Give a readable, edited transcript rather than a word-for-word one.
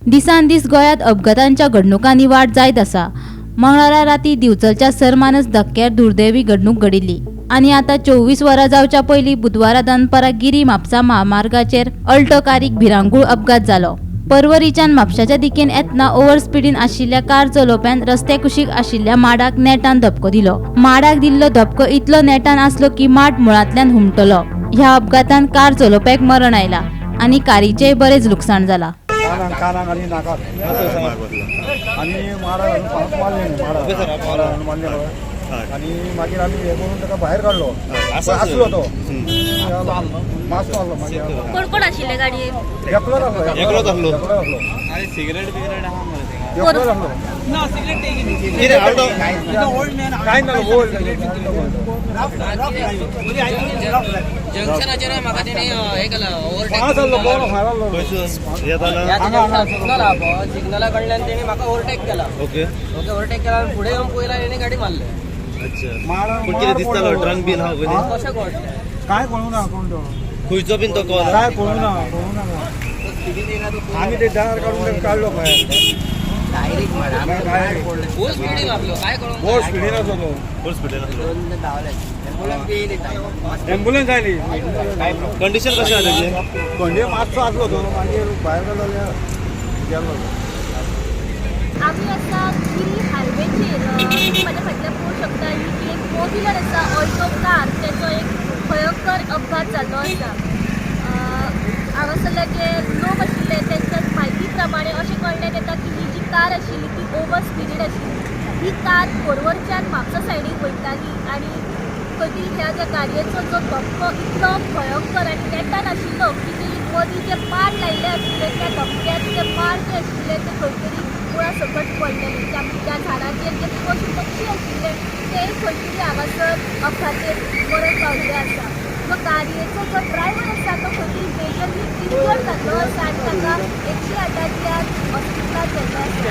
दिसान दीस गोंयांत अपघातांच्या घडणुकांनी वाड जायत आसा. मंगळारा राती दिवचलच्या सरमानस धक्क्यार दुर्दैवी घडणूक घडिल्ली आनी आतां 24 वरां जावच्या पयलीं बुधवारा दनपारां गिरी म्हापसा म्हामार्गाचेर अल्टो कारीक भिरांकूळ अपघात जालो. पर्वरीच्यान म्हापशाच्या दिकेन येतना ओव्हर स्पिडीन आशिल्ल्या कार चलोवप्यान रस्त्या कुशीक आशिल्ल्या माडाक नेटान धपको दिलो. माडाक दिल्लो धपको इतलो नेटान आसलो की माड मुळांतल्यान हुमटलो. ह्या अपघातान कार चलोवप्याक मरण आयला आनी कारीचेय बरेच लुकसाण जाला. कानाक कानाक आनी नाकाक आनी माडा घालून पांच मारले न्ही, माडा माडा घालून मारले पळय. आनी मागीर आमी हे करून ताका भायर काडलो. आसलो तो मातसो आसलो मागीर कोण कोण आशिल्ले गाडयेन? एकलोच आसलो. एकलोच आसलो. एकलोच आसलो. अरे सिगरेट बिगरेट आहा मरे तेका. एकलोच आसलो. कितें आवट ऑफ काय ना बोल. जंक्शनाचेर म्हाका तेणी हे केला ओव्हरटेक. पांच आसलो कोण भायर आसलो. खंयसून येताना? हांगा, हांगा. सिग्नल आहा पळय, सिग्नला कडल्यान तेणी म्हाका ओव्हरटेक केला. ओके. ओके, ओव्हरटेक केला आनी फुडें येवन पयला तेणी गाडी मारले. अच्छा. माडा पूण कितें दिसतालो ड्रंक बीन आहा पयलीं? कशें कळटलें? काय कळूं ना कोण तो. खंयचो बीन तो कॉल? काय कळूं ना, कळूं ना. आमी ते दार काडून ताका काडलो भायर. डायरेक्ट भायर. फूल स्पिडीन आपलो काय कळूंक बोट स्पिडीन आसलो तो. फूल स्पिडीन आसलो. एम्बुलन्स आयली. कंडिशन कशें आहा तेजें? खंडे मातसो आसलो तो, मागीर भायर काडलो जाल्यार गेलो तो. आमी आसा गिरी हायवेचेर. तुम्ही म्हाज्या फाटल्यान पळोवंक शकता ही की एक फोर व्हिलर आसा, ऑल्टो कार, तेचो एक भयंकर अपघात जाल्लो आसा. हांगासरले जे लोक आशिल्ले तेंच्या म्हायती प्रमाणे अशें कळण्यात येता की ही जी कार आशिल्ली ती ओवर स्पिडीड आशिल्ली. ही कार कोरवरच्यान म्हापसा सायडीन वयताली आनी खंय तरी ह्या ज्या गाडयेचो जो धपको इतलो भयंकर आनी नेटान आशिल्लो की ती मदीं जे माड लायिल्ले आशिल्ले त्या धपक्यात ते माड जे आशिल्ले ते खंय तरी मुळा सकट पडलेले. त्या त्या झाडाचेर जे पशु पक्षी आशिल्ले ते खंय तरी हांगासर अपघातेर मरण पावल्ले आसा. जो गाडयेचो जो ड्रायव्हर आसा तो खंय तरी मेजरली इंजर्ड जाल्लो आसा आनी ताका 108च्या हॉस्पिटलांत व्हेल्लो आसा.